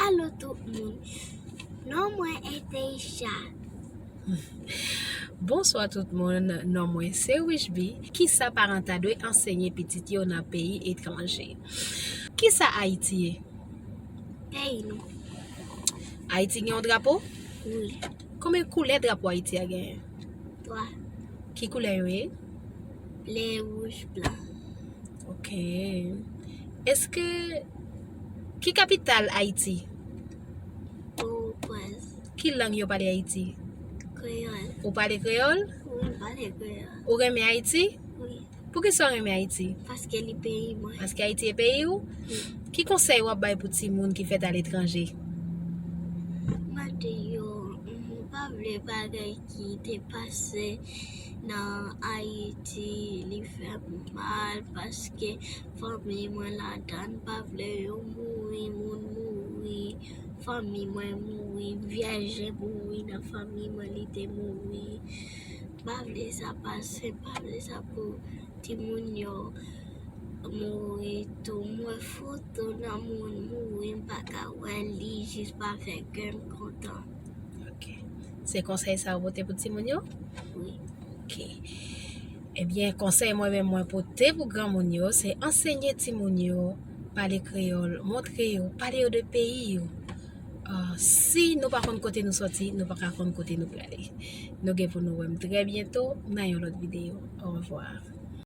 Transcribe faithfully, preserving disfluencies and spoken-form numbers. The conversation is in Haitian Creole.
Alo tout moun. Non mwen Eteisha. Bonswa tout moun, non mwen se Wishby. Kisa paran ta dwe ansenye pitit yo nan peyi etranje? Kisa Ayiti ye? Peyi nou. Ayiti gen yon drapo? Wi. Konbyen koulè drapo Ayiti a genyen? Twa. Ki koulè yo ye? Ble, wouj, blan. Ok. Èske, ki kapital Ayiti? Pòtoprens. Ki lang yo pale Ayiti? Kreyòl. Ou pale kreyòl? Wi, m pale kreyòl. Ou renmen Ayiti? Wi. Poukisa w renmen Ayiti? Paske li peyi mwen. Paske Ayiti e peyi w? Ki konsèy w ap bay pou timoun ki fèt aletranje? M ap di yo, m pa vle bagay ki te pase nan Ayiti, li fè m mal paske fanmi mwen ladan, m pa vle yo mouri, moun mouri, fanmi mwen mouri, vyèj mouri nan fanmi mwen, li te mouri. M pa vle sa pase, m pa vle sa pou timoun yo mouri tou. M wè foto nan moun mouri, m pa ka wè li, jis pa fè kè m kontan. Ok. Se konsèy sa ou pote pou timoun yo? Wi. Ok. Ebyen, konsèy mwen menm mwen pote pou granmoun yo, se ansenye timoun yo pale kreyòl, montre yo, pale yo de peyi yo. Ah, si nou pa konn kote nou sòti, nou pa ka konn kote nou prale. Nou gen pou nou wè m trè byento nan yon lòt videyo. Orevwa.